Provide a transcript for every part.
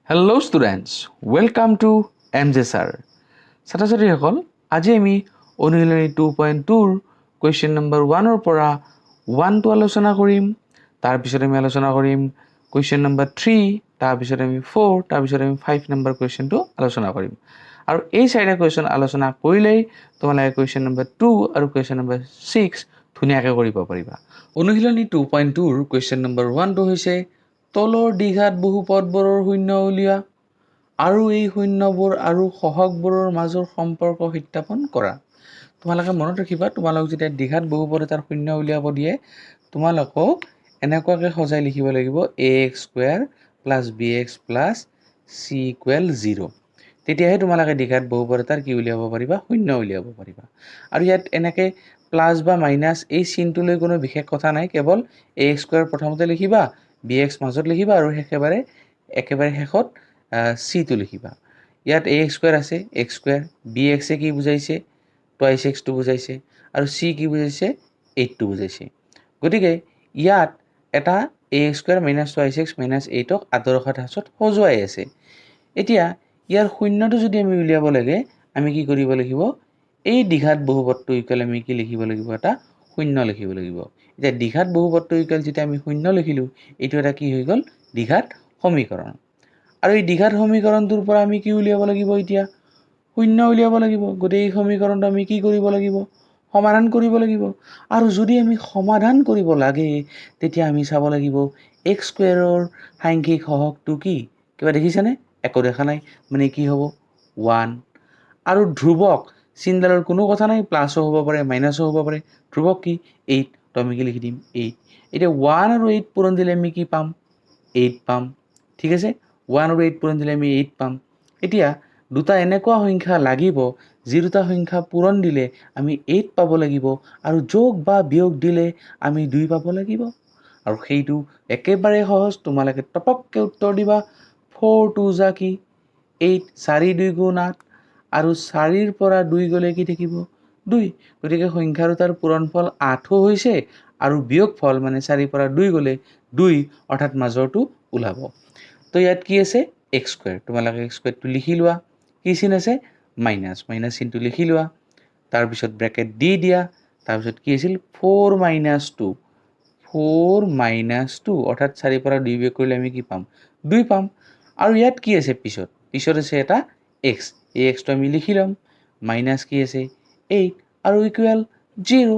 Hello students, welcome to MJ Sir. ছাত্ৰ ছাত্ৰীসকল, আজি আমি অনুশীলনী 2.2ৰ কুৱেশ্যন নম্বৰ 1ৰ পৰা 1টো আলোচনা কৰিম। তাৰপিছত আমি আলোচনা কৰিম কুৱেশ্যন নম্বৰ 3, তাৰপিছত আমি 4, তাৰপিছত আমি 5 নম্বৰ কুৱেশ্যনটো আলোচনা কৰিম। আৰু এই চাৰিটা কুৱেশ্যন আলোচনা কৰিলেই তোমালোকে কুৱেশ্যন নম্বৰ 2 আৰু কুৱেশ্যন নম্বৰ 6 ধুনীয়াকৈ কৰিব পাৰিবা। অনুশীলনী 2.2ৰ কুৱেশ্যন নম্বৰ 1টো হৈছে, তলৰ দ্বিঘাত বহুপদবোৰৰ শূন্য উলিওৱা আৰু এই শূন্যবোৰ আৰু সহগবোৰৰ মাজৰ সম্পৰ্ক সত্যাপন কৰা। তোমালোকে মনত ৰাখিবা, তোমালোক যেতিয়া দ্বিঘাত বহুপদ এটাৰ শূন্য উলিয়াব দিয়ে, তোমালোকক এনেকুৱাকৈ সজাই লিখিব লাগিব, a x square plus b x plus c equal 0। তেতিয়াহে তোমালোকে দ্বিঘাত বহুপদ এটাৰ কি উলিয়াব পাৰিবা? শূন্য উলিয়াব পাৰিবা। আৰু ইয়াত এনেকৈ প্লাছ বা মাইনাছ এই চিনটোলৈ কোনো বিশেষ কথা নাই। কেৱল এ এক্স স্কুৱেৰ প্ৰথমতে লিখিবা, বি এক্স মাজত লিখিবা আৰু একেবাৰে একেবাৰে শেষত চিটো লিখিবা। ইয়াত এ এক্স স্কুৱেৰ আছে, এক্স স্কুৱেৰ, বি এক্সে কি বুজাইছে? টুৱাইছ এক্সটো বুজাইছে। আৰু চি কি বুজাইছে? এইটটো বুজাইছে। গতিকে ইয়াত এটা a x square minus twice x minus এইটক আদৰ্শ ঠাঁচত সজোৱাই আছে। এতিয়া ইয়াৰ শূন্যটো যদি আমি উলিয়াব লাগে, আমি কি কৰিব লাগিব? এই দ্বিঘাত বহুপদটো ইকুৱেল আমি কি লিখিব লাগিব? এটা শূন্য লিখিব লাগিব। এতিয়া দ্বিঘাত বহুপদটো ইকুৱেল যেতিয়া আমি শূন্য লিখিলোঁ, এইটো এটা কি হৈ গ'ল? দ্বিঘাত সমীকৰণ। আৰু এই দ্বিঘাত সমীকৰণটোৰ পৰা আমি কি উলিয়াব লাগিব? এতিয়া শূন্য উলিয়াব লাগিব। গতিকে এই সমীকৰণটো আমি কি কৰিব লাগিব? সমাধান কৰিব লাগিব। আৰু যদি আমি সমাধান কৰিব লাগে, তেতিয়া আমি চাব লাগিব এক্স স্কুৱেৰৰ সাংখ্যিক সহগটো কি। কিবা দেখিছেনে? একো দেখা নাই। মানে কি হ'ব? 1। আৰু ধ্ৰুৱক চিনডালৰ কোনো কথা নাই, প্লাছো হ'ব পাৰে, মাইনাছো হ'ব পাৰে। ধ্ৰুৱক কি? 8। তো আমি কি লিখি দিম? 8। এতিয়া 1 আৰু 8 পূৰণ দিলে আমি কি পাম? 8 পাম। ঠিক আছে, 1 আৰু 8 পূৰণ দিলে আমি 8 পাম। এতিয়া দুটা এনেকুৱা সংখ্যা লাগিব, যি দুটা সংখ্যা পূৰণ দিলে আমি 8 পাব লাগিব আৰু যোগ বা বিয়োগ দিলে আমি 2 পাব লাগিব। আৰু সেইটো একেবাৰে সহজ, তোমালোকে টপককৈ উত্তৰ দিবা। 4 2 জা কি? 8। চাৰি দুই গুণ 8। আৰু 4ৰ পৰা 2 গ'লে কি থাকিব? 2। গতিকে সংখ্যা দুটাৰ পূৰণফল 8ও হৈছে আৰু বিয়োগফল, মানে 4ৰ পৰা 2 গ'লে 2, অৰ্থাৎ মাজৰটো ওলাব। তো ইয়াত কি আছে? X square. তোমালোকে এক্স স্কুৱেৰটো লিখি লোৱা। কি চিন আছে? মাইনাছ। মাইনাছ চিনটো লিখি লোৱা। তাৰপিছত ব্ৰেকেট দি দিয়া। তাৰপিছত কি আছিল? 4 minus 2, 4 minus 2, অৰ্থাৎ 4ৰ পৰা 2 বিয়োগ কৰিলে আমি কি পাম? 2 পাম। আৰু ইয়াত কি আছে পিছত? পিছত আছে এটা এক্স। এই এক্সটো আমি লিখি ল'ম। মাইনাছ কি আছে? 8 আৰু ইকুৱেল 0।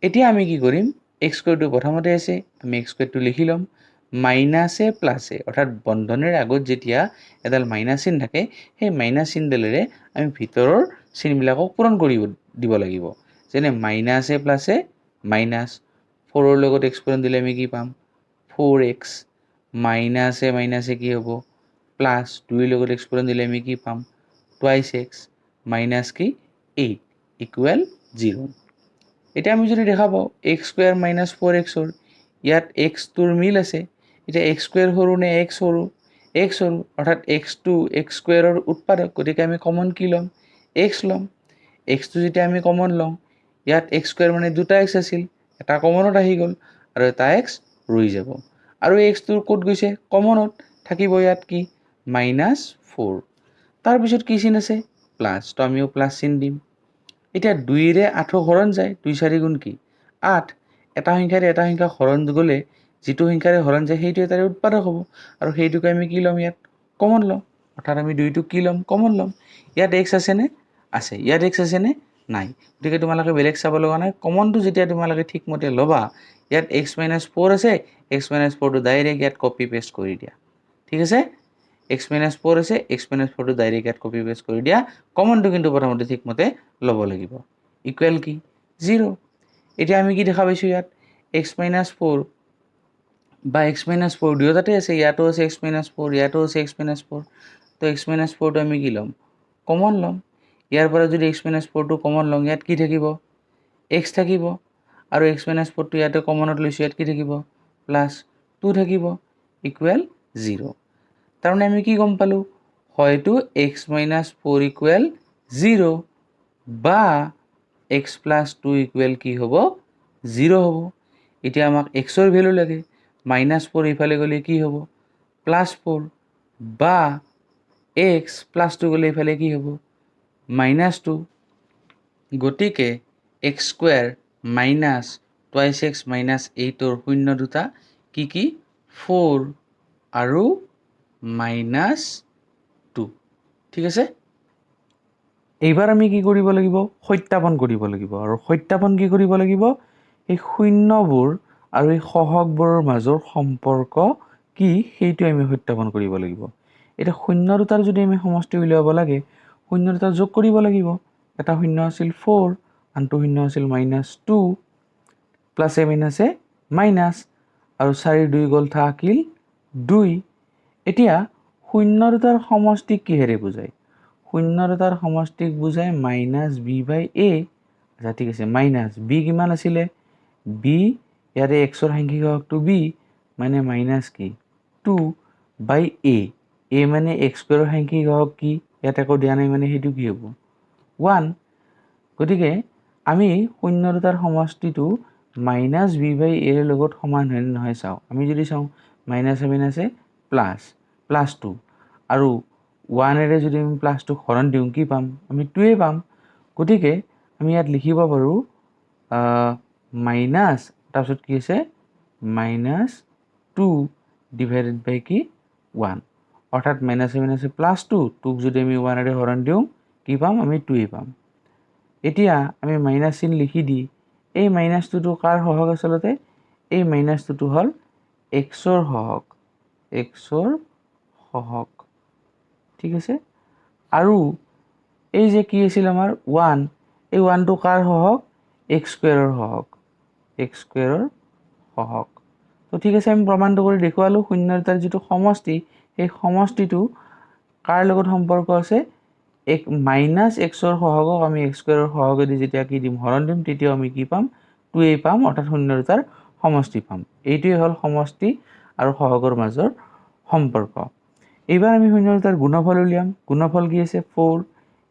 এতিয়া আমি কি কৰিম? এক্স স্কুৱেৰটো প্ৰথমতে আছে, আমি এক্স স্কুৱেৰটো লিখি ল'ম। মাইনাছে প্লাছে, অৰ্থাৎ বন্ধনীৰ আগত যেতিয়া এডাল মাইনাছ চিন থাকে, সেই মাইনাছ চিনডালেৰে আমি ভিতৰৰ চিনবিলাকক পূৰণ কৰি দিব লাগিব। যেনে মাইনাছে প্লাছে মাইনাছ, 4ৰ লগত এক্স পূৰণ দিলে আমি কি পাম? 4 এক্স। মাইনাছে মাইনাছে কি হ'ব? প্লাছ। 2ৰ লগত এক্স পূৰণ দিলে আমি কি পাম? টুৱাইছ এক্স মাইনাছ কি? 8 ইকুৱেল 0। এতিয়া আমি যদি দেখা পাওঁ এক্স স্কুৱেৰ মাইনাছ 4 এক্সৰ ইয়াত এক্সটোৰ মিল আছে। এতিয়া এক্স স্কুৱেৰ সৰু নে এক্স সৰু? এক্স সৰু, অৰ্থাৎ এক্সটো এক্স স্কুৱেৰৰ উৎপাদক। গতিকে আমি কমন কি ল'ম? এক্স ল'ম। এক্সটো যেতিয়া আমি কমন লওঁ, ইয়াত এক্স স্কুৱেৰ মানে দুটা এক্স আছিল, এটা কমনত আহি গ'ল আৰু এটা এক্স ৰৈ যাব। আৰু এই এক্সটোৰ ক'ত গৈছে? কমনত থাকিব। ইয়াত কি? মাইনাছ 4। তাৰপিছত কি চিন আছে? প্লাছ। তো আমিও প্লাছ চিন দিম। এতিয়া 2ৰে 8ক হৰণ যায়। 2 চাৰি গুণ কি? 8। এটা সংখ্যাৰে এটা সংখ্যা হৰণ গ'লে যিটো সংখ্যাৰে হৰণ যায়, সেইটো তাৰে উৎপাদক হ'ব। আৰু সেইটোকে আমি কি ল'ম? ইয়াত কমন ল'ম। অৰ্থাৎ আমি 2টোক কি ল'ম? কমন ল'ম। ইয়াত এক্স আছেনে? আছে। ইয়াত এক্স আছেনে? নাই। গতিকে তোমালোকে বেলেগ চাব লগা নাই। কমনটো যেতিয়া তোমালোকে ঠিকমতে ল'বা, ইয়াত এক্স মাইনাছ 4 আছে, এক্স মাইনাছ 4টো ডাইৰেক্ট ইয়াত কপি পেষ্ট কৰি দিয়া। ঠিক আছে, এক্স মাইনাছ 4 আছে, এক্স মাইনাছ 4টো ডাইৰেক্ট ইয়াত কপি পেষ্ট কৰি দিয়া। কমনটো কিন্তু প্ৰথমতে ঠিকমতে ল'ব লাগিব। ইকুৱেল কি? 0। এতিয়া আমি কি দেখা পাইছোঁ? ইয়াত এক্স মাইনাছ 4 বা এক্স মাইনাছ 4 দুয়োটাতে আছে। ইয়াতো আছে এক্স মাইনাছ 4, ইয়াতো আছে এক্স মাইনাছ 4। তো এক্স মাইনাছ 4টো আমি কি ল'ম? কমন ল'ম। ইয়াৰ পৰা যদি এক্স মাইনাছ 4টো কমন লওঁ, ইয়াত কি থাকিব? এক্স থাকিব। আৰু এক্স মাইনাছ 4টো ইয়াতে কমনত লৈছোঁ, ইয়াত কি থাকিব? প্লাছ 2 থাকিব, ইকুৱেল 0। তাৰমানে আমি কি গম পালোঁ? হয়তো x minus 4 equal 0 বা এক্স প্লাছ 2 ইকুৱেল কি হ'ব? 0 হ'ব। এতিয়া আমাক এক্সৰ ভেলু লাগে। মাইনাছ 4 ইফালে গ'লে কি হ'ব? প্লাছ 4। বা এক্স প্লাছ টু গ'লে এইফালে কি হ'ব? Minus two. গতিকে x square minus twice x minus এইটৰ শূন্য দুটা কি কি? ফ'ৰ আৰু মাইনাছ টু। ঠিক আছে। এইবাৰ আমি কি কৰিব লাগিব? সত্যাপন কৰিব লাগিব। আৰু সত্যাপন কি কৰিব লাগিব? এই শূন্যবোৰ আৰু এই সহগবোৰৰ মাজৰ সম্পৰ্ক কি, সেইটো আমি সত্যাপন কৰিব লাগিব। এতিয়া শূন্য দুটাৰ যদি আমি সমষ্টি উলিয়াব লাগে, শূন্য দুটা যোগ কৰিব লাগিব। এটা শূন্য আছিল ফ'ৰ, আনটো শূন্য আছিল মাইনাছ টু। প্লাছে মাইনাছে মাইনাছ, আৰু চাৰি দুই গ'ল, থাকিল দুই। এতিয়া শূন্য দুটাৰ সমষ্টিক কিহেৰে বুজায়? শূন্য দুটাৰ সমষ্টিক বুজায় মাইনাছ বি বাই এ। আচ্ছা, ঠিক আছে। মাইনাছ বি কিমান আছিলে? বি ইয়াতে এক্সৰ সাংখ্যিক সহগটো বি, মানে মাইনাছ কি? টু বাই এ। এ মানে এক্স স্কুৱেৰৰ সাংখ্যিক সহগ কি? ইয়াত একো দিয়া নাই, মানে সেইটো কি হ'ব? ওৱান। গতিকে আমি শূন্য দুটাৰ সমষ্টিটো মাইনাছ বি বাই এৰ লগত সমান হয় নে নহয় চাওঁ। আমি যদি চাওঁ, মাইনাছে মাইনাছে প্লাছ, প্লাছ টু, আৰু ওৱানেৰে যদি আমি প্লাছ টু হৰণ দিওঁ, কি পাম আমি? টুৱে পাম। গতিকে আমি ইয়াত লিখিব পাৰোঁ মাইনাছ, তাৰপিছত কি আছে? মাইনাছ টু ডিভাইডেড বাই কি? ওৱান। অৰ্থাৎ মাইনাছে মাইনাছে প্লাছ টু, টুক যদি আমি ওৱানেৰে হৰণ দিওঁ, কি পাম আমি? টুৱেই পাম। এতিয়া আমি মাইনাছ চিন লিখি দি এই মাইনাছ টুটো কাৰ সহগ আচলতে? এই মাইনাছ টুটো হ'ল এক্সৰ সহগ, এক্সৰ সহগ। ঠিক আছে। আৰু এই যে কি আছিল আমাৰ ওৱান, এই ওৱানটো কাৰ সহগ? এক্স স্কুৱেৰৰ সহগ, এক্স স্কুৱেৰৰ সহগ। তো ঠিক আছে, আমি প্ৰমাণটো কৰি দেখুৱালোঁ, শূন্য দুটাৰ যিটো সমষ্টি, সেই সমষ্টিটো কাৰ লগত সম্পৰ্ক আছে? এক মাইনাছ এক্সৰ সহগক আমি এক্স স্কুৱেৰৰ সহগেদি যেতিয়া কি দিম? হৰণ দিম, তেতিয়াও আমি কি পাম? টুৱেই পাম, অৰ্থাৎ শূন্য দুটাৰ সমষ্টি পাম। এইটোৱেই হ'ল সমষ্টি আৰু সহগৰ মাজৰ সম্পৰ্ক। এইবাৰ আমি শূন্য দুটাৰ গুণফল উলিয়াম। গুণফল কি আছে? ফ'ৰ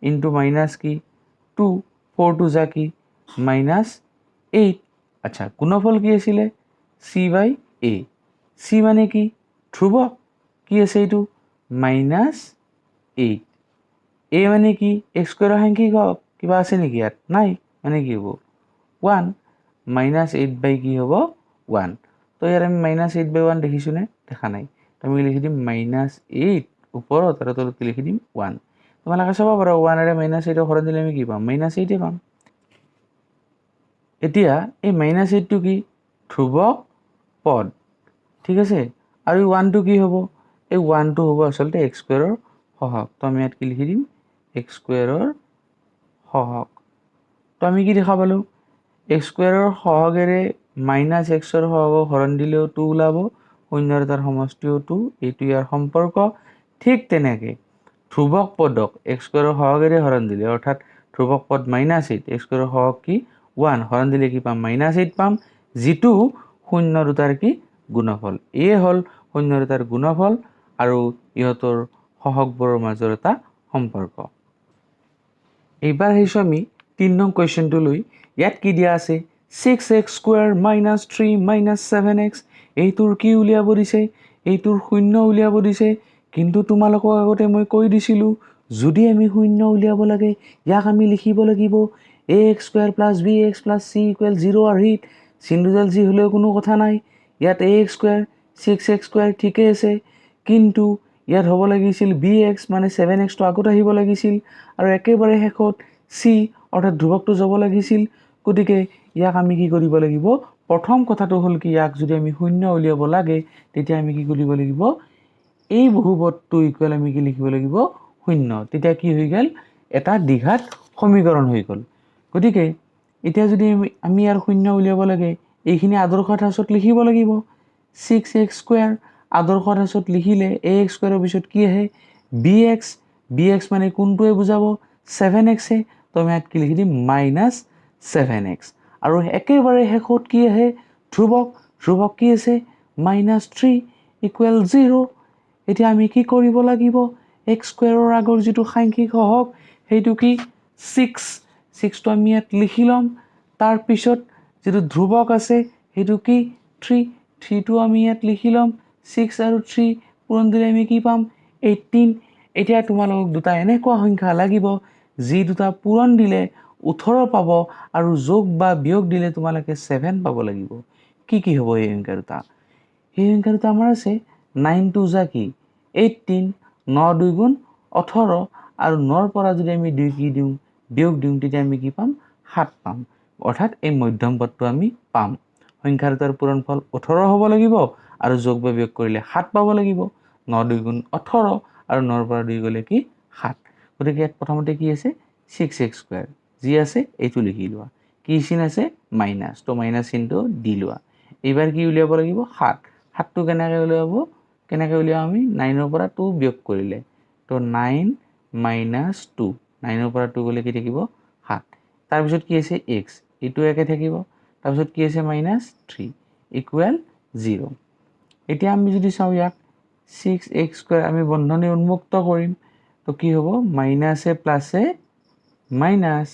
ইনটু মাইনাছ কি? টু। ফ'ৰ টু জা কি? Minus eight. আচ্ছা, গুণফল কি আছিলে? চি বাই এ। চি মানে কি? ধ্ৰুৱক। কি আছে এইটো? Minus eight. এ মানে কি? এক্স স্কুৱেৰৰ সাংখ্যিক সহগ কিবা আছে নেকি ইয়াত? নাই, মানে কি হ'ব? ওৱান। মাইনাছ এইট বাই কি হ'ব? ওৱান। তো ইয়াত আমি মাইনাছ এইট বাই ওৱান দেখিছোঁনে? দেখা নাই। তো আমি লিখি দিম মাইনাছ এইট ওপৰত আৰু তলত কি লিখি দিম? ওৱান। তোমালোকে চাব পাৰা, ওৱানেৰে মাইনাছ এইটক হৰণ দিলে আমি কি পাম? মাইনাছ এইটে পাম। এতিয়া এই মাইনাছ এইটটো কি? ধ্ৰুৱক পদ। ঠিক আছে। আৰু এই ওৱানটো কি হ'ব? এই ওৱানটো হ'ব আচলতে এক্স স্কুৱেৰৰ সহগ। তো আমি ইয়াত কি লিখি দিম? এক্স স্কুৱেৰৰ সহগ। তো আমি কি দেখা পালোঁ? এক্স স্কুৱেৰৰ সহগেৰে মাইনাছ এক্সৰ সহগক হৰণ দিলেও টু ওলাব, শূন্য এটাৰ সমষ্টিও টু। এইটো ইয়াৰ সম্পৰ্ক। ঠিক তেনেকৈ ধ্ৰুৱক পদক এক্স স্কুৱেৰৰ সহগেৰে হৰণ দিলে, অৰ্থাৎ ধ্ৰুৱক পদ মাইনাছ এইট, এক্স স্কুৱেৰৰ সহগ কি? ওৱান, হৰণ দিলে কি পাম? মাইনাছ এইট পাম, যিটো শূন্য দুটাৰ কি? গুণফল। এয়ে হ'ল শূন্য দুটাৰ গুণফল আৰু ইহঁতৰ সহগবোৰৰ মাজৰ এটা সম্পৰ্ক। এইবাৰ আহিছোঁ আমি 3 নং কুৱেশ্যনটো লৈ। ইয়াত কি দিয়া আছে? Six x square minus three minus seven x। এইটোৰ কি উলিয়াব দিছে? এইটোৰ শূন্য উলিয়াব দিছে। কিন্তু তোমালোকক আগতে মই কৈ দিছিলোঁ, যদি আমি শূন্য উলিয়াব লাগে, ইয়াক আমি লিখিব লাগিব a x square plus b x plus c equal zero আৰ্হিত। চিনটোডাল যি হ'লেও কোনো কথা নাই। ইয়াত a x square, six x square ঠিকেই আছে, কিন্তু ইয়াত হ'ব লাগিছিল বি এক্স, মানে ছেভেন এক্সটো আগত আহিব লাগিছিল আৰু একেবাৰে শেষত চি, অৰ্থাৎ ধ্ৰুৱকটো যাব লাগিছিল। গতিকে ইয়াক আমি কি কৰিব লাগিব? প্ৰথম কথাটো হ'ল কি, ইয়াক যদি আমি শূন্য উলিয়াব লাগে, তেতিয়া আমি কি কৰিব লাগিব? এই বহুপদটো ইকুৱেল আমি কি লিখিব লাগিব? শূন্য। তেতিয়া কি হৈ গ'ল? এটা দ্বিঘাত সমীকৰণ হৈ গ'ল। গতিকে এতিয়া যদি আমি ইয়াৰ শূন্য উলিয়াব লাগে, এইখিনি আদৰ্শ ঠাঁচত লিখিব লাগিব। ছিক্স এক্স স্কুৱেৰ আদৰ্শ ঠাঁচত লিখিলে এ এক্স স্কুৱেৰৰ পিছত কি আহে? B x. বি এক্স মানে কোনটোৱে বুজাব? ছেভেন এক্সে। তো আমি ইয়াত কি লিখি দিম? Minus seven x. আৰু একেবাৰে শেষত কি আহে? ধ্ৰুৱক। ধ্ৰুৱক কি আছে? Minus three equal zero'. এতিয়া আমি কি কৰিব লাগিব? এক্স স্কুৱেৰৰ আগৰ যিটো সাংখ্যিক সহগ, সেইটো কি? ছিক্স। ছিক্সটো আমি ইয়াত লিখি ল'ম। তাৰপিছত যিটো ধ্ৰুৱক আছে, সেইটো কি? থ্ৰী। থ্ৰীটো আমি ইয়াত লিখি ল'ম। ছিক্স আৰু থ্ৰী পূৰণ দিলে আমি কি পাম? 18। এতিয়া তোমালোকক দুটা এনেকুৱা সংখ্যা লাগিব যি দুটা পূৰণ দিলে 18 পাব আৰু যোগ বা বিয়োগ দিলে তোমালোকে 7 পাব লাগিব। কি কি হ'ব এই সংখ্যা দুটা? সেই সংখ্যা দুটা আমাৰ আছে 9 টু জা কি 18, ন দুই গুণ 18, আৰু নৰ পৰা যদি আমি দুই কি দিওঁ, বিয়োগ দিওঁ, তেতিয়া আমি কি পাম? 7 পাম। অৰ্থাৎ এই মধ্যম পদটো আমি পাম। সংখ্যা দুটাৰ পূৰণফল 18 হ'ব লাগিব আৰু যোগ বা বিয়োগ কৰিলে 7 পাব লাগিব। ন দুই গুণ 18 আৰু নৰ পৰা দুই গ'লে কি 7। গতিকে ইয়াত প্ৰথমতে কি আছে? ছিক্স এক্স স্কুৱেৰ যি আছে এইটো লিখি লোৱা। কি চিন আছে? মাইনাছ, তো মাইনাছ চিনটো দি লোৱা। এইবাৰ কি উলিয়াব লাগিব? 7। সাতটো কেনেকৈ উলিয়াব? কেনেকৈ উলিয়াম আমি? নাইনৰ পৰা টু বিয়োগ কৰিলে, তো নাইন মাইনাছ টু, নাইনৰ পৰা টু গ'লে কি থাকিব? 7। তাৰপিছত কি আছে? এক্স, এইটো একে থাকিব। তাৰপিছত কি আছে? Minus three equal zero. এতিয়া আমি যদি চাওঁ ইয়াক ছিক্স এক্স স্কুৱেৰ আমি বন্ধনী উন্মুক্ত কৰিম, তো কি হ'ব? মাইনাছে প্লাছে মাইনাছ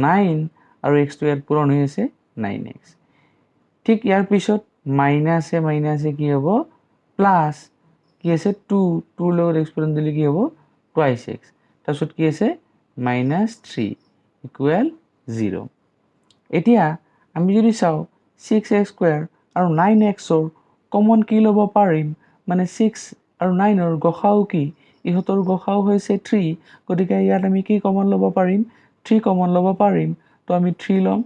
নাইন আৰু এক্সটো ইয়াত পূৰণ হৈ আছে, নাইন এক্স। ঠিক ইয়াৰ পিছত মাইনাছে মাইনাছে কি হ'ব? প্লাছ। কি আছে? টু। টুৰ লগত এক্স পূৰণ দিলে কি হ'ব? Twice x. তাৰপিছত কি আছে? Minus three equal zero. এতিয়া আমি যদি চাওঁ ছিক্স এক্স স্কুৱেৰ আৰু নাইন এক্সৰ কমন কি ল'ব পাৰিম? মানে ছিক্স আৰু নাইনৰ গসাগু কি? ইহঁতৰ গসাগু হৈছে থ্ৰী। গতিকে ইয়াত আমি কি কমন ল'ব পাৰিম? থ্ৰী কমন ল'ব পাৰিম। তো আমি থ্ৰী ল'ম।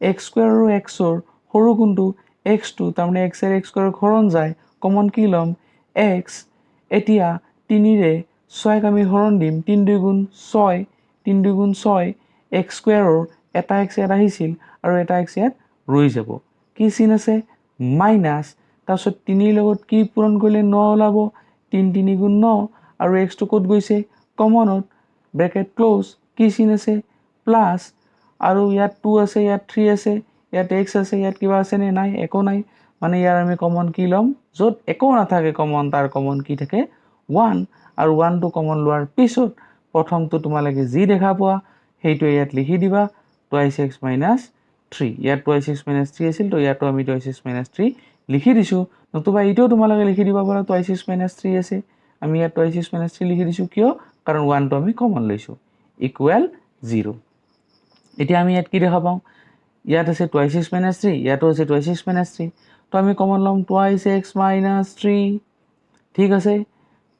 এক্স স্কুৱেৰ আৰু এক্সৰ সৰু কোনটো? এক্সটো। তাৰমানে এক্সেৰে এক্স স্কুৱেৰক হৰণ যায়। কমন কি ল'ম? এক্স। এতিয়া তিনিৰে ছয়ক আমি হৰণ দিম। তিনি দুই গুণ ছয়, তিনি দুই গুণ ছয়। এক্স স্কুৱেৰৰ এটা এক্স ইয়াত আহিছিল আৰু এটা এক্স ইয়াত ৰৈ যাব। কি চিন আছে? মাইনাছ। তাৰপিছত তিনিৰ লগত কি পূৰণ কৰিলে ন ওলাব? তিনি তিনি গুণ ন। আৰু এক্সটো ক'ত গৈছে? কমনত। Bracket close. কি চিন আছে? প্লাছ। আৰু ইয়াত টু আছে, ইয়াত থ্ৰী আছে, ইয়াত এক্স আছে, ইয়াত কিবা আছেনে? নাই, একো নাই। মানে ইয়াৰ আমি কমন কি ল'ম? য'ত একো নাথাকে কমন, তাৰ কমন কি থাকে? ওৱান। আৰু ওৱানটো কমন লোৱাৰ পিছত প্ৰথমটো তোমালোকে যি দেখা পোৱা সেইটোৱে ইয়াত লিখি দিবা, টুৱাইছ এক্স মাইনাছ থ্ৰী। ইয়াত টুৱাইছ এক্স মাইনাছ থ্ৰী আছিল, তো ইয়াতো আমি টুৱাইছ এক্স মাইনাছ থ্ৰী লিখি দিছোঁ। নতুবা এইটোও তোমালোকে লিখি দিব পাৰা, টুৱাইছ এক্স মাইনাছ থ্ৰী আছে। আমি ইয়াত টুৱাইছ এক্স মাইনাছ থ্ৰী লিখি দিছোঁ। কিয়? কাৰণ ওৱানটো আমি কমন লৈছোঁ। Equal zero. এতিয়া আমি ইয়াত কি দেখা পাওঁ? ইয়াত আছে টুৱাইছ এক্স মাইনাছ থ্ৰী, ইয়াতো আছে টুৱাইছ এক্স মাইনাছ থ্ৰী। তো আমি কমন ল'ম টুৱাইছ এক্স মাইনাছ থ্ৰী। ঠিক আছে,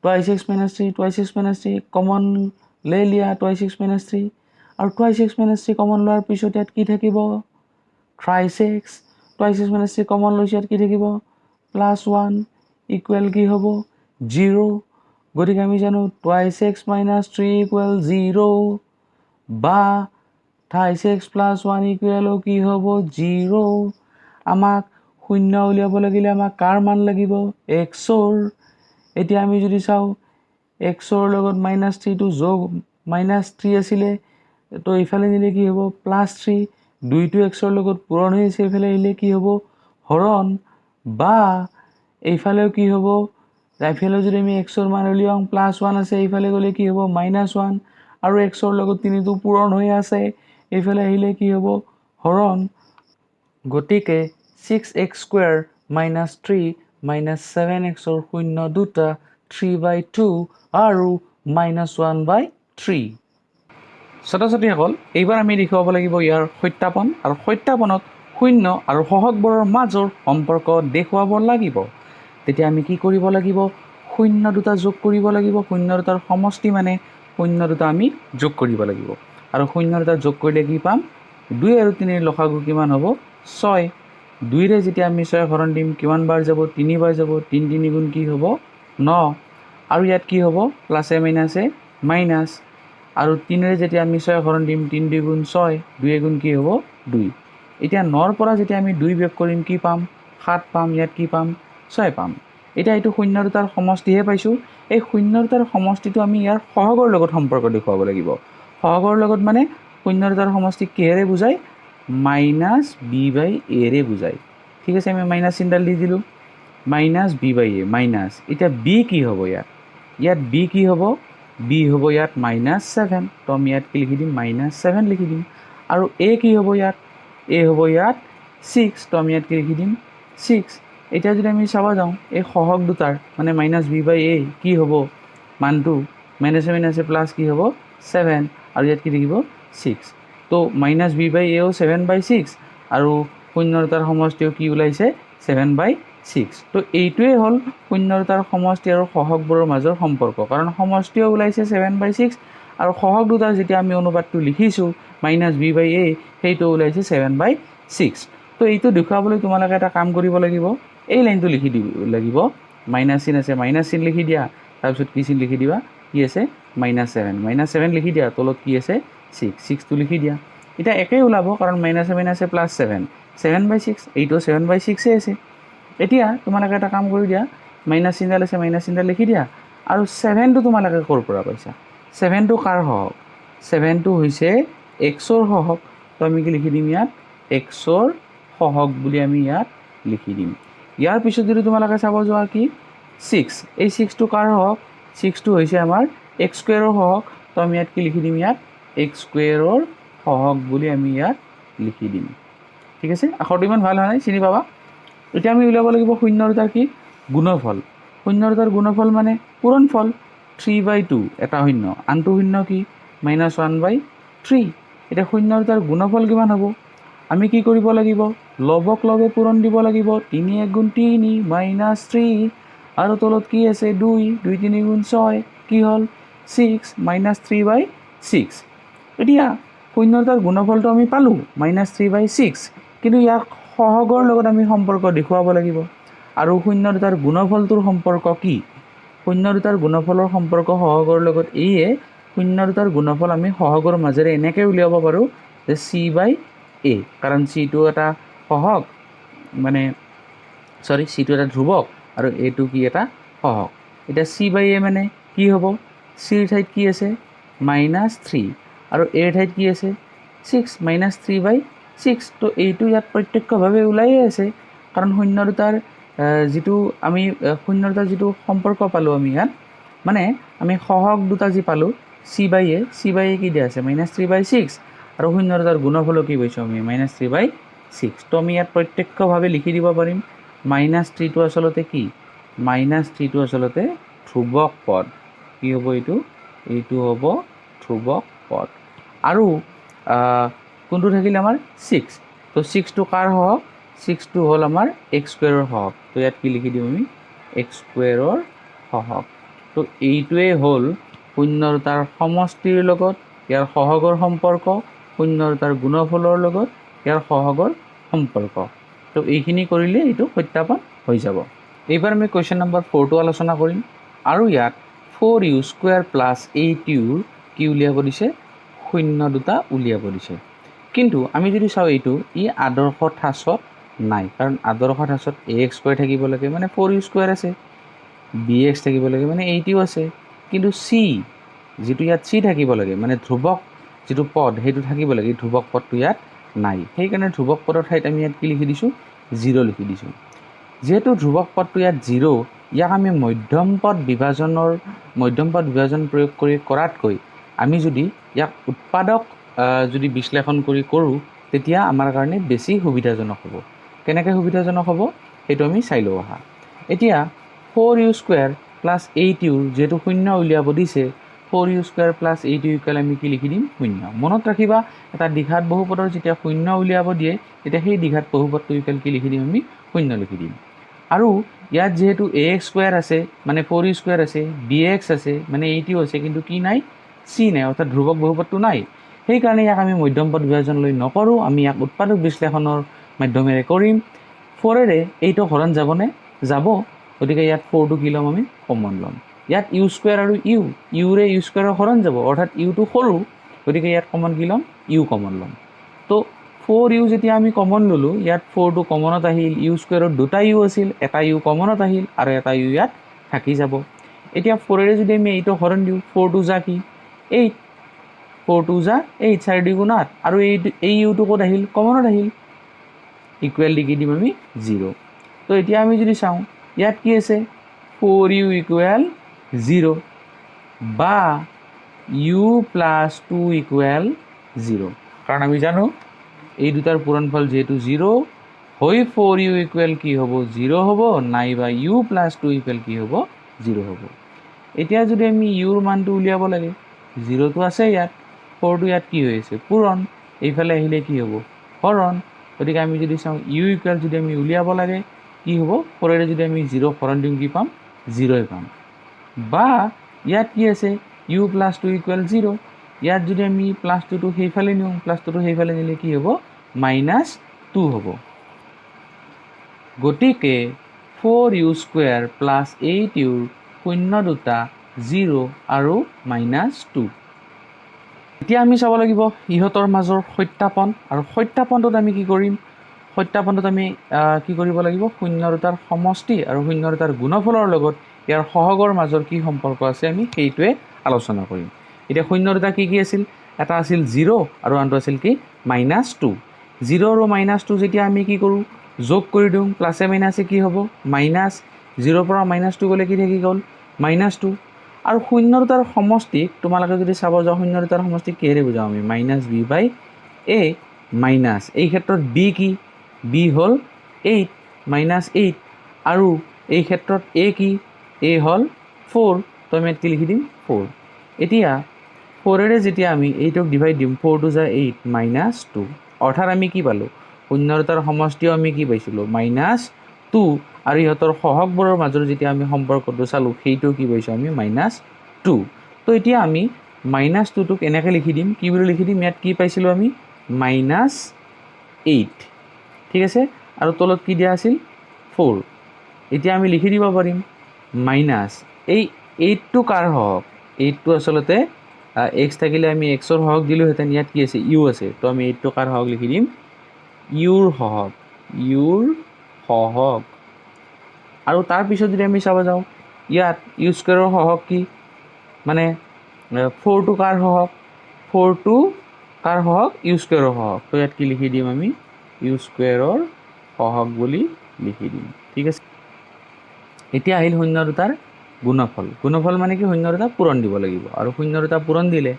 twice x minus three, twice x minus three common ले लिया, টুৱাইছ এক্স মাইনাছ থ্ৰী। আৰু twice x minus three common লোৱাৰ পিছত ইয়াত কি থাকিব? Thrice x। Twice x minus three common লৈছোঁ, ইয়াত কি থাকিব? প্লাছ ওৱান ইকুৱেল কি হ'ব? জিৰ'। গতিকে আমি জানো twice x minus three equal zero বা থ্ৰাইছ এক্স প্লাছ ওৱান ইকুৱেলো কি হ'ব? জিৰ'। আমাক শূন্য উলিয়াব লাগিলে আমাক কাৰ মান লাগিব? এক্সৰ। এতিয়া আমি যদি চাওঁ এক্সৰ লগত মাইনাছ থ্ৰীটো যোগ, মাইনাছ থ্ৰী আছিলে, তো ইফালে নিলে কি হ'ব? Plus three. দুইটো এক্সৰ লগত পূৰণ হৈ আছে, এইফালে আহিলে কি হ'ব? হৰণ। বা এইফালেও কি হ'ব? এইফালেও যদি আমি এক্সৰ মান উলিয়াওঁ, প্লাছ ওৱান আছে, এইফালে গ'লে কি হ'ব? Minus one. আৰু এক্সৰ লগত তিনিটো পূৰণ হৈ আছে, এইফালে আহিলে কি হ'ব? হৰণ। গতিকে six x square minus three minus seven এক্সৰ শূন্য দুটা থ্ৰী বাই টু আৰু মাইনাছ ওৱান বাই থ্ৰী। ছাত্ৰ ছাত্ৰীসকল, এইবাৰ আমি দেখুৱাব লাগিব ইয়াৰ সত্যাপন আৰু সত্যাপনত শূন্য আৰু সহগবোৰৰ মাজৰ সম্পৰ্ক দেখুৱাব লাগিব। তেতিয়া আমি কি কৰিব লাগিব? শূন্য দুটা যোগ কৰিব লাগিব। শূন্য দুটাৰ সমষ্টি, মানে শূন্য দুটা আমি যোগ কৰিব লাগিব। আৰু শূন্য দুটা যোগ কৰিলে কি পাম? দুই আৰু তিনিৰ লসাগু কিমান হ'ব? ছয়। দুইৰে যেতিয়া আমি ছয় হৰণ দিম, কিমান বাৰ যাব? তিনিবাৰ যাব। তিনি তিনি গুণ কি হ'ব? ন। আৰু ইয়াত কি হ'ব? প্লাছে মাইনাছে মাইনাছ। আৰু তিনিৰে যেতিয়া আমি ছয় হৰণ দিম, তিনি দুই গুণ ছয়, দুই গুণ কি হ'ব? দুই। এতিয়া নৰ পৰা যেতিয়া আমি দুই বিয়োগ কৰিম, কি পাম? সাত পাম। ইয়াত কি পাম? ছয় পাম। এতিয়া এইটো শূন্য দুটাৰ সমষ্টিহে পাইছোঁ। এই শূন্য দুটাৰ সমষ্টিটো আমি ইয়াৰ সহগৰ লগত সম্পৰ্ক দেখুৱাব লাগিব। সহগৰ লগত মানে শূন্য দুটাৰ সমষ্টিক কিহেৰে বুজায়? মাইনাছ বি বাই এৰে বুজায়। ঠিক আছে, আমি মাইনাছ চিনডাল দি দিলোঁ, minus b by a minus। এতিয়া বি কি হ'ব ইয়াত? ইয়াত বি কি হ'ব? বি হ'ব ইয়াত মাইনাছ ছেভেন। তো আমি ইয়াত কি লিখি দিম? মাইনাছ ছেভেন লিখি দিম। আৰু এ কি হ'ব ইয়াত? এ হ'ব ইয়াত ছিক্স। তো আমি ইয়াত কি লিখি দিম? ছিক্স। এতিয়া যদি আমি চাব যাওঁ এই সহগ দুটাৰ, মানে মাইনাছ বি বাই এ কি হ'ব? মানটো মাইনাছে মাইনাছে প্লাছ কি হ'ব? ছেভেন। আৰু ইয়াত কি থাকিব? ছিক্স। তো মাইনাছ বি বাই এও ছেভেন বাই ছিক্স আৰু শূন্য দুটাৰ সমষ্টিও কি ওলাইছে? Seven by six. তো এইটোৱেই হ'ল শূন্য দুটাৰ সমষ্টি আৰু সহগবোৰৰ মাজৰ সম্পৰ্ক, কাৰণ সমষ্টিও ওলাইছে ছেভেন বাই ছিক্স আৰু সহগ দুটাৰ যেতিয়া আমি অনুপাতটো লিখিছোঁ মাইনাছ বি বাই এ, সেইটো ওলাইছে ছেভেন বাই ছিক্স। তো এইটো দেখুৱাবলৈ তোমালোকে এটা কাম কৰিব লাগিব, এই লাইনটো লিখি দিব লাগিব। মাইনাছ চিন আছে, মাইনাছ চিন লিখি দিয়া। তাৰপিছত কি চিন লিখি দিবা? কি আছে? Minus seven. Minus seven লিখি দিয়া। তলত কি আছে? ছিক্স। ছিক্সটো লিখি দিয়া। এতিয়া একেই ওলাব, কাৰণ মাইনাছে মাইনাছে plus seven, seven by six। এইটো ছেভেন বাই ছিক্সেই আছে। এতিয়া তোমালোকে এটা কাম কৰি দিয়া। মাইনাছ চিনডাল আছে, মাইনাছ চিনডাল লিখি দিয়া। আৰু ছেভেনটো তোমালোকে ক'ৰ পৰা পাইছা? ছেভেনটো কাৰ সহগ? ছেভেনটো হৈছে এক্সৰ সহগ। তো আমি কি লিখি দিম ইয়াত? এক্সৰ সহগ বুলি আমি ইয়াত লিখি দিম। ইয়াৰ পিছত যদি তোমালোকে চাব যোৱা কি ছিক্স, এই ছিক্সটো কাৰ সহগ? ছিক্সটো হৈছে আমাৰ এক্স স্কুৱেৰৰ সহগ। তো আমি ইয়াত কি লিখি দিম? ইয়াত এক্স স্কুৱেৰৰ সহগ বুলি আমি ইয়াত লিখি দিম। ঠিক আছে, আখৰটো ইমান ভাল হোৱা নাই, চিনি পাবা। এতিয়া আমি উলিয়াব লাগিব শূন্য দুটাৰ কি গুণফল। শূন্য দুটাৰ গুণফল মানে পূৰণফল। থ্ৰী বাই টু এটা শূন্য, আনটো শূন্য কি? মাইনাছ ওৱান বাই থ্ৰী। এতিয়া শূন্য দুটাৰ গুণফল কিমান হ'ব? আমি কি কৰিব লাগিব? লবক লবে পূৰণ দিব লাগিব। তিনি এক গুণ তিনি, মাইনাছ থ্ৰী। আৰু তলত কি আছে? দুই। দুই তিনি গুণ ছয়। কি হ'ল? Six, minus three by six। এতিয়া শূন্য দুটাৰ গুণফলটো আমি পালোঁ মাইনাছ থ্ৰী বাই ছিক্স, কিন্তু ইয়াক সহগৰ লগত আমি সম্পৰ্ক দেখুৱাব লাগিব। আৰু শূন্য দুটাৰ গুণফলটোৰ সম্পৰ্ক কি? শূন্য দুটাৰ গুণফলৰ সম্পৰ্ক সহগৰ লগত এইয়ে, শূন্য দুটাৰ গুণফল আমি সহগৰ মাজেৰে এনেকৈ উলিয়াব পাৰোঁ যে চি বাই এ, কাৰণ চিটো এটা সহগ, মানে চৰি, চিটো এটা ধ্ৰুৱক আৰু এইটো কি এটা সহগ। এতিয়া চি বাই এ মানে কি হ'ব? চিৰ ঠাইত কি আছে? Minus three. আৰু এৰ ঠাইত কি আছে? Six। Minus three by six। তো এইটো ইয়াত প্ৰত্যক্ষভাৱে ওলায়ে আছে, কাৰণ শূন্য দুটাৰ যিটো আমি শূন্য দুটাৰ যিটো সম্পৰ্ক পালোঁ আমি ইয়াত, মানে আমি সহগ দুটা যি পালোঁ c by a, c by a কি দিয়া আছে? মাইনাছ থ্ৰী বাই ছিক্স। আৰু শূন্য দুটাৰ গুণফলো কি পাইছোঁ আমি? মাইনাছ থ্ৰী বাই ছিক্স। তো আমি ইয়াত প্ৰত্যক্ষভাৱে লিখি দিব পাৰিম মাইনাছ থ্ৰীটো আচলতে কি? মাইনাছ থ্ৰীটো আচলতে ধ্ৰুৱক পদ। কি হ'ব এইটো? এইটো হ'ব ধ্ৰুৱক পদ। আৰু কোনটো থাকিল আমাৰ? ছিক্স। তো ছিক্সটো কাৰ সহগ? ছিক্সটো হ'ল আমাৰ এক্স স্কুৱেৰৰ সহগ। তো ইয়াত কি লিখি দিম আমি? এক্স স্কুৱেৰৰ সহগ। তো এইটোৱেই হ'ল শূন্য দুটাৰ সমষ্টিৰ লগত ইয়াৰ সহগৰ সম্পৰ্ক, শূন্য দুটাৰ গুণফলৰ লগত ইয়াৰ সহগৰ সম্পৰ্ক। তো এইখিনি কৰিলে এইটো সত্যাপন হৈ যাব। এইবাৰ আমি কুৱেশ্যন নম্বৰ ফ'ৰটো আলোচনা কৰিম। আৰু ইয়াত four u square plus eight ইউৰ কি উলিয়াব দিছে? শূন্য দুটা উলিয়াব দিছে। কিন্তু আমি যদি চাওঁ, এইটো ই আদৰ্শ ঠাঁচত নাই, কাৰণ আদৰ্শ ঠাঁচত এ এক্স স্কুৱেৰ থাকিব লাগে, মানে ফ'ৰ ইউ স্কুৱেৰ আছে, বি এক্স থাকিব লাগে, মানে এইট ইউ আছে, কিন্তু চি যিটো ইয়াত চি থাকিব লাগে, মানে ধ্ৰুৱক যিটো পদ সেইটো থাকিব লাগে, এই ধ্ৰুৱক পদটো ইয়াত নাই। সেইকাৰণে ধ্ৰুৱক পদৰ ঠাইত আমি ইয়াত কি লিখি দিছোঁ? জিৰ' লিখি দিছোঁ। যিহেতু ধ্ৰুৱক পদটো ইয়াত জিৰ', ইয়াক আমি মধ্যম পদ বিভাজন প্ৰয়োগ কৰি কৰাতকৈ আমি যদি ইয়াক উৎপাদক যদি বিশ্লেষণ কৰি কৰোঁ, তেতিয়া আমাৰ কাৰণে বেছি সুবিধাজনক হ'ব। কেনেকৈ সুবিধাজনক হ'ব, সেইটো আমি চাই লওঁ আহা। এতিয়া four u square plus eight ইউৰ যিহেতু শূন্য উলিয়াব দিছে, four u square plus eight u equal আমি কি লিখি দিম? শূন্য। মনত ৰাখিবা, এটা দ্বিঘাত বহুপদৰ যেতিয়া শূন্য উলিয়াব দিয়ে, তেতিয়া সেই দ্বিঘাত বহুপদটো ইকুৱেল কি লিখি দিম আমি? শূন্য লিখি দিম। আৰু ইয়াত যিহেতু এ এক্স স্কুৱেৰ আছে, মানে ফ'ৰ ইউ স্কুৱেৰ আছে, বি এক্স আছে, মানে এইট ইউ আছে, কিন্তু কি নাই? চি নাই, অৰ্থাৎ ধ্ৰুৱক বহুপদটো নাই। সেইকাৰণে ইয়াক আমি মধ্যম পদ বিভাজন লৈ নকৰোঁ, আমি ইয়াক উৎপাদক বিশ্লেষণৰ মাধ্যমেৰে কৰিম। ফ'ৰেৰে এইটো হৰণ যাবনে? যাব। গতিকে ইয়াত ফ'ৰটো কি ল'ম আমি? কমন ল'ম। ইয়াত ইউ স্কুৱেৰ আৰু ইউ, ইউৰে ইউ স্কুৱেৰৰ হৰণ যাব, অৰ্থাৎ ইউটো সৰু। গতিকে ইয়াত কমন কি ল'ম? ইউ কমন ল'ম। তো ফ'ৰ ইউ যেতিয়া আমি কমন ল'লোঁ, ইয়াত ফ'ৰটো কমনত আহিল। ইউ স্কুৱেৰত দুটা ইউ আছিল, এটা ইউ কমনত আহিল আৰু এটা ইউ ইয়াত থাকি যাব। এতিয়া ফ'ৰেৰে যদি আমি এইটো হৰণ দিওঁ, ফ'ৰ টু জা কি? এইট। ফ'ৰ টু জা এইট, চাৰি দুই গুণ আঠ। আৰু এই ইউটো ক'ত আহিল? কমনত আহিল। ইকুৱেল দি কি দিম আমি? জিৰ'। তো এতিয়া আমি যদি চাওঁ, ইয়াত কি আছে? ফ'ৰ ইউ ইকুৱেল জিৰ' বা u plus two equal zero', কাৰণ আমি জানো এই দুটাৰ পূৰণফল যিহেতু জিৰ' হৈ ফ'ৰ ইউ ইকুৱেল কি হ'ব? জিৰ' হ'ব, নাইবা ইউ প্লাছ টু ইকুৱেল কি হ'ব? জিৰ' হ'ব। এতিয়া যদি আমি ইউৰ মানটো উলিয়াব লাগে, জিৰ'টো আছে ইয়াত, ফ'ৰটো ইয়াত কি হৈ আছে? পূৰণ। এইফালে আহিলে কি হ'ব? হৰণ। গতিকে আমি যদি চাওঁ, ইউ ইকুৱেল যদি আমি উলিয়াব লাগে কি হ'ব? ফ'ৰেৰে যদি আমি জিৰ' হৰণ দিওঁ, কি পাম? জিৰ'ই পাম। বা ইয়াত কি আছে? U plus two equal zero. ইয়াত যদি আমি প্লাছ টুটো সেইফালে নিওঁ, প্লাছ টুটো সেইফালে নিলে কি হ'ব? মাইনাছ টু হ'ব। গতিকে four u square plus eight ইউৰ শূন্য দুটা জিৰ' আৰু মাইনাছ টু। এতিয়া আমি চাব লাগিব ইহঁতৰ মাজৰ সত্যাপন। আৰু সত্যাপনটোত আমি কি কৰিম? সত্যাপনটোত আমি কি কৰিব লাগিব? শূন্য দুটাৰ সমষ্টি আৰু শূন্য দুটাৰ গুণফলৰ লগত ইয়াৰ সহগৰ মাজৰ কি সম্পৰ্ক আছে, আমি সেইটোৱে আলোচনা কৰিম। এতিয়া শূন্য দুটা কি কি আছিল? এটা আছিল জিৰ' আৰু আনটো আছিল কি? Minus two. জিৰ' আৰু মাইনাছ টু যেতিয়া আমি কি কৰোঁ, যোগ কৰি দিওঁ, প্লাছে মাইনাছে কি হ'ব? মাইনাছ। জিৰ'ৰ পৰা মাইনাছ টু গ'লে কি থাকি গ'ল? Minus two. আৰু শূন্য দুটাৰ সমষ্টিক তোমালোকে যদি চাব যাওঁ, শূন্য দুটাৰ সমষ্টিক কিহেৰে বুজাওঁ আমি? Minus b by a। Minus এই ক্ষেত্ৰত বি কি? বি হ'ল এইট, মাইনাছ এইট। আৰু এই ক্ষেত্ৰত এ কি? এ হ'ল ফ'ৰ। তো আমি ইয়াত কি লিখি দিম? ফ'ৰ। এতিয়া ফ'ৰেৰে যেতিয়া আমি এইটোক ডিভাইড দিম, four twos are eight, minus two। অৰ্থাৎ আমি কি পালোঁ? শূন্য দুটাৰ সমষ্টিও আমি কি পাইছিলোঁ? Minus two. আৰু ইহঁতৰ সহগবোৰৰ মাজৰ যেতিয়া আমি সম্পৰ্কটো চালোঁ, সেইটো কি পাইছোঁ আমি? Minus two. তো এতিয়া আমি মাইনাছ টুটোক এনেকৈ লিখি দিম। কি বুলি লিখি দিম? ইয়াত কি পাইছিলোঁ আমি? মাইনাছ এইট, ঠিক আছে। আৰু তলত কি দিয়া আছিল? ফ'ৰ। এতিয়া আমি লিখি দিব পাৰিম মাইনাছ এই এইটটো কাৰ সহগ? এইটটো আচলতে এক্স থাকিলে আমি এক্সৰ সহগ দিলোঁহেঁতেন। ইয়াত কি আছে? ইউ আছে। তো আমি এইটটো কাৰ সহগ লিখি দিম? ইউৰ সহগ, ইউৰ সহগ। আৰু তাৰপিছত যদি আমি চাব যাওঁ, ইয়াত ইউ স্কুৱেৰৰ সহগ কি? মানে ফ'ৰটো কাৰ সহগ? ফ'ৰটো কাৰ সহগ? ইউ স্কুৱেৰৰ সহগ। তো ইয়াত কি লিখি দিম আমি? ইউ স্কুৱেৰৰ সহগ বুলি লিখি দিম, ঠিক আছে। এতিয়া আহিল শূন্য দুটাৰ গুণফল। গুণফল মানে কি? শূন্য দুটা পূৰণ দিব লাগিব। আৰু শূন্য দুটা পূৰণ দিলে,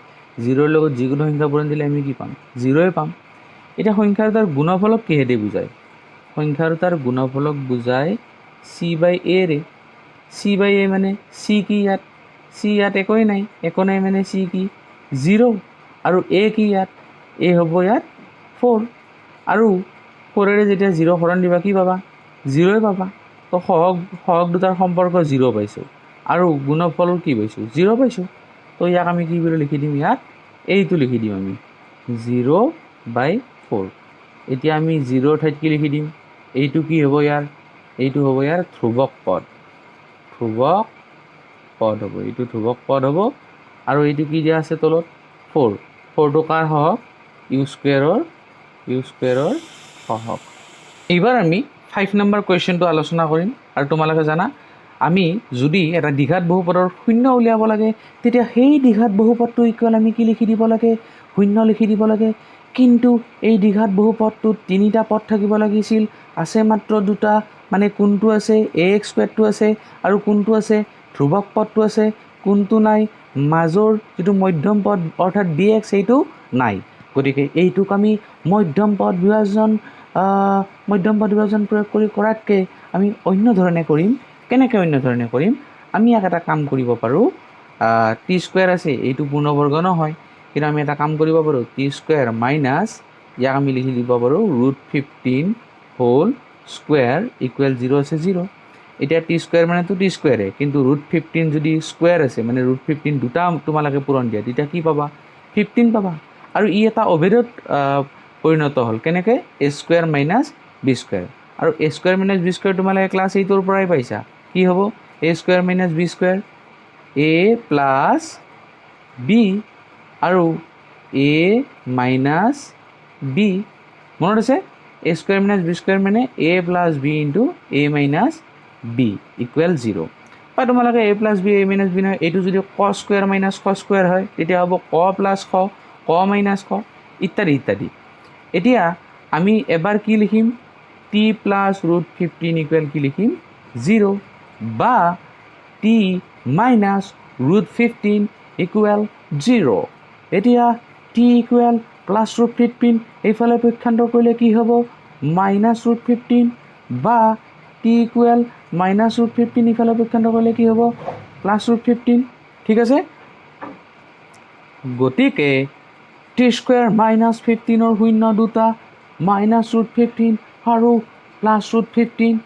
জিৰ'ৰ লগত যিকোনো সংখ্যা পূৰণ দিলে আমি কি পাম? জিৰ'ই পাম। এতিয়া সংখ্যা দুটাৰ গুণফলক কিহেদি বুজায়? সংখ্যা দুটাৰ গুণফলক বুজায় চি বাই এৰে। চি বাই এ মানে চি কি ইয়াত? চি ইয়াত একোৱেই নাই। একো নাই মানে চি কি? জিৰ'। আৰু এ কি ইয়াত? এ হ'ব ইয়াত ফ'ৰ। আৰু ফ'ৰেৰে যেতিয়া জিৰ' হৰণ দিবা, কি পাবা? জিৰ'ই পাবা। তো সহগ দুটাৰ সম্পৰ্ক জিৰ' পাইছোঁ আৰু গুণফল কি পাইছোঁ? জিৰ' পাইছোঁ। তো ইয়াক আমি কি বুলি লিখি দিম? ইয়াত এইটো লিখি দিম আমি জিৰ' বাই ফ'ৰ। এতিয়া আমি জিৰ'ৰ ঠাইত কি লিখি দিম? এইটো কি হ'ব ইয়াৰ? এইটো হ'ব ইয়াৰ ধ্ৰুৱক পদ। ধ্ৰুৱক পদ হ'ব এইটো, ধ্ৰুৱক পদ হ'ব। আৰু এইটো কি দিয়া আছে তলত? ফ'ৰ। ফ'ৰটো কাৰ সহগ? ইউ স্কুৱেৰৰ সহগ। এইবাৰ আমি 5 নম্বৰ কুৱেশ্যনটো আলোচনা কৰিম। আৰু তোমালোকে জানা, আমি যদি এটা দ্বিঘাত বহুপদৰ শূন্য উলিয়াব লাগে, তেতিয়া সেই দ্বিঘাত বহুপদটো ইকুৱেল আমি কি লিখি দিব লাগে? শূন্য লিখি দিব লাগে। কিন্তু এই দ্বিঘাত বহুপদটোত তিনিটা পদ থাকিব লাগিছিল, আছে মাত্ৰ দুটা। মানে কোনটো আছে? এ এক্স স্কুৱেৰটো আছে। আৰু কোনটো আছে? ধ্ৰুৱক পদটো আছে। কোনটো নাই? মাজৰ যিটো মধ্যম পদ, অৰ্থাৎ বি এক্স, সেইটো নাই। গতিকে এইটোক আমি মধ্যম পদ বিভাজন প্ৰয়োগ কৰি কৰাতকৈ আমি অন্য ধৰণে কৰিম। কেনেকৈ অন্য ধৰণে কৰিম? আমি ইয়াক এটা কাম কৰিব পাৰোঁ। টি স্কুৱেৰ আছে, এইটো পূৰ্ণবৰ্গ নহয়, কিন্তু আমি এটা কাম কৰিব পাৰোঁ। টি স্কুৱেৰ মাইনাছ ইয়াক আমি লিখি দিব পাৰোঁ root 15 whole square equal zero আছে, জিৰ'। এতিয়া টি স্কুৱেৰ মানেতো টি স্কুৱেৰে, কিন্তু ৰুট 15 যদি স্কুৱেৰ আছে, মানে ৰুট 15 দুটা তোমালোকে পূৰণ দিয়া, তেতিয়া কি পাবা? 15 পাবা। আৰু ই এটা অভেদত পৰিণত হ'ল। কেনেকৈ? A square minus b square। আৰু a square minus b square তোমালোকে ক্লাছ এইটৰ পৰাই পাইছা। কি হ'ব a square minus b square? A plus b আৰু এ মাইনাছ বি। মনত আছে? A square minus b square মানে a plus b into a minus b equal zero। বা তোমালোকে a plus b, a minus b নহয়, এইটো যদি ক স্কুৱেৰ মাইনাছ খ স্কুৱেৰ হয়, তেতিয়া হ'ব ক প্লাছ খ, ক মাইনাছ খ, ইত্যাদি ইত্যাদি। এতিয়া আমি এবাৰ কি লিখিম? T plus root 15 equal কি লিখিম? জিৰ' বা t minus root 15 equal zero। এতিয়া t equal plus root 15 এইফালে পক্ষান্তৰ কৰিলে কি হ'ব? মাইনাছ ৰুট 15 বা t equal minus root 15 ইফালে পক্ষান্তৰ কৰিলে কি হ'ব? Plus root 15। ঠিক আছে। গতিকে টি স্কুৱেৰ মাইনাছ 15ৰ শূন্য দুটা মাইনাছ ৰুট 15 আৰু প্লাছ ৰুট 15।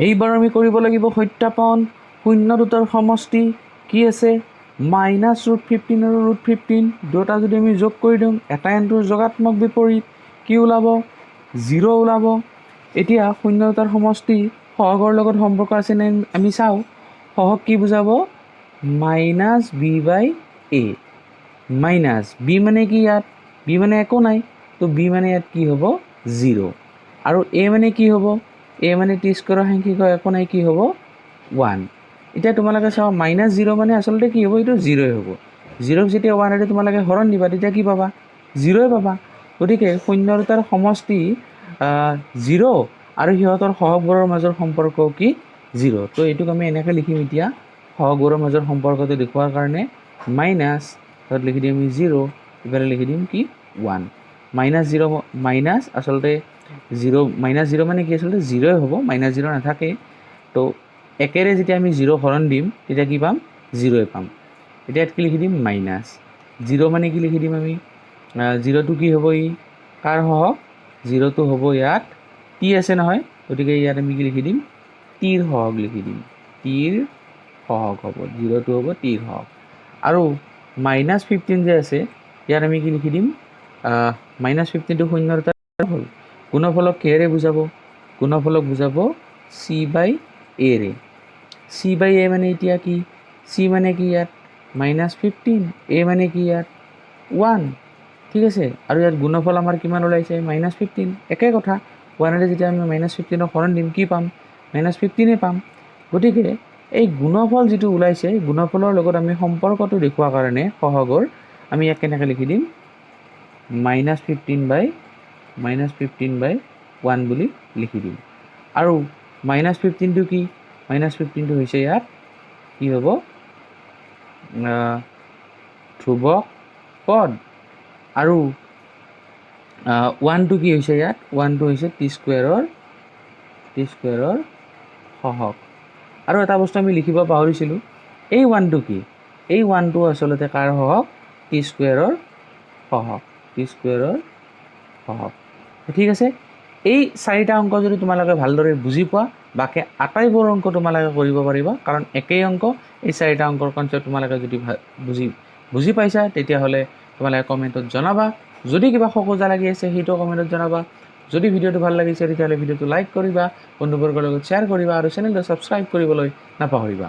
এইবাৰ আমি কৰিব লাগিব সত্যাপন। শূন্য দুটাৰ সমষ্টি কি আছে? মাইনাছ ৰুট 15 আৰু ৰুট 15 দুটা যদি আমি যোগ কৰি দিওঁ, এটা আনটোৰ যোগাত্মক বিপৰীত, কি ওলাব? জিৰ' ওলাব। এতিয়া শূন্য দুটাৰ সমষ্টি সহগৰ লগত সম্পৰ্ক আছে নে আমি চাওঁ। সহগ কি বুজাব? Minus b by a। Minus b মানে কি ইয়াত? বি মানে একো নাই। তো বি মানে ইয়াত কি হ'ব? জিৰ'। আৰু এ মানে কি হ'ব? এ মানে টি স্কুৱেৰৰ সাংখ্যিক একো নাই, কি হ'ব? ওৱান। এতিয়া তোমালোকে চাবা, মাইনাছ জিৰ' মানে আচলতে কি হ'ব? এইটো জিৰ'ই হ'ব। জিৰ'ক যেতিয়া ওৱানেৰে তোমালোকে হৰণ দিবা, তেতিয়া কি পাবা? জিৰ'ই পাবা। গতিকে শূন্য দুটাৰ সমষ্টি জিৰ' আৰু সিহঁতৰ সহগবোৰৰ মাজৰ সম্পৰ্ক কি? জিৰ'। তো এইটোক আমি এনেকৈ লিখিম। এতিয়া সহগবোৰৰ মাজৰ সম্পৰ্কটো দেখুওৱাৰ কাৰণে মাইনাছ তাত লিখি দিম আমি জিৰ', ইফালে লিখি দিম কি? ওৱান। মাইনাছ জিৰ' মাইনাছ আচলতে জিৰ', মাইনাছ জিৰ' মানে কি? আচলতে জিৰ'ই হ'ব, মাইনাছ জিৰ' নাথাকে। তো একেৰে যেতিয়া আমি জিৰ' হৰণ দিম, তেতিয়া কি পাম? জিৰ'ই পাম। এতিয়া ইয়াত কি লিখি দিম? মাইনাছ জিৰ' মানে কি লিখি দিম আমি? জিৰ'টো কি হ'ব? ই কাৰ সহগ? জিৰ'টো হ'ব ইয়াত টি আছে নহয়, গতিকে ইয়াত আমি কি লিখি দিম? টিৰ সহগ লিখি দিম। টিৰ সহগ হ'ব, জিৰ'টো হ'ব টিৰ সহগ। আৰু মাইনাছ 15 যে আছে, ইয়াত আমি কি লিখি দিম? মাইনাছ 15টো শূন্যৰ এটা হ'ল। গুণফলক কিহেৰে বুজাব? গুণফলক বুজাব চি বাই এৰে। চি বাই এ মানে এতিয়া কি? চি মানে কি ইয়াত? মাইনাছ 15। এ মানে কি ইয়াত? ওৱান। ঠিক আছে। আৰু ইয়াত গুণফল আমাৰ কিমান ওলাইছে? মাইনাছ 15। একে কথা, ওৱানেৰে যেতিয়া আমি মাইনাছ 15ক হৰণ দিম, কি পাম? মাইনাছ 15েই পাম। গতিকে এই গুণফল যিটো ওলাইছে, গুণফলৰ লগত আমি সম্পৰ্কটো দেখুওৱাৰ কাৰণে সহগৰ আমি ইয়াক কেনেকৈ লিখি দিম? Minus 15 by one বুলি লিখি দিম। আৰু মাইনাছ 15টো কি? মাইনাছ 15টো হৈছে ইয়াত কি হ'ব? ধ্ৰুৱক পদ। আৰু ওৱানটো কি হৈছে ইয়াত? ওৱানটো হৈছে টি স্কুৱেৰৰ সহগ। আৰু এটা বস্তু আমি লিখিব পাহৰিছিলোঁ। এই ওৱানটো কি? এই ওৱানটো আচলতে কাৰ সহগ? টি স্কুৱেৰৰ সহগ, টি স্কুৱেৰৰ সহগ। ঠিক আছে। এই চাৰিটা অংক যদি তোমালোকে ভালদৰে বুজি পোৱা, বাকী আটাইবোৰ অংক তোমালোকে কৰিব পাৰিবা, কাৰণ একেই অংক। এই চাৰিটা অংকৰ কনচেপ্ট তোমালোকে যদি বুজি বুজি পাইছা, তেতিয়াহ'লে তোমালোকে কমেণ্টত জনাবা। যদি কিবা খোকোজা লাগি আছে, সেইটো কমেণ্টত জনাবা। যদি ভিডিঅ'টো ভাল লাগিছে, তেতিয়াহ'লে ভিডিঅ'টো লাইক কৰিবা, বন্ধুবৰ্গৰ লগত শ্বেয়াৰ কৰিবা আৰু চেনেলটো ছাবস্ক্ৰাইব কৰিবলৈ নাপাহৰিবা।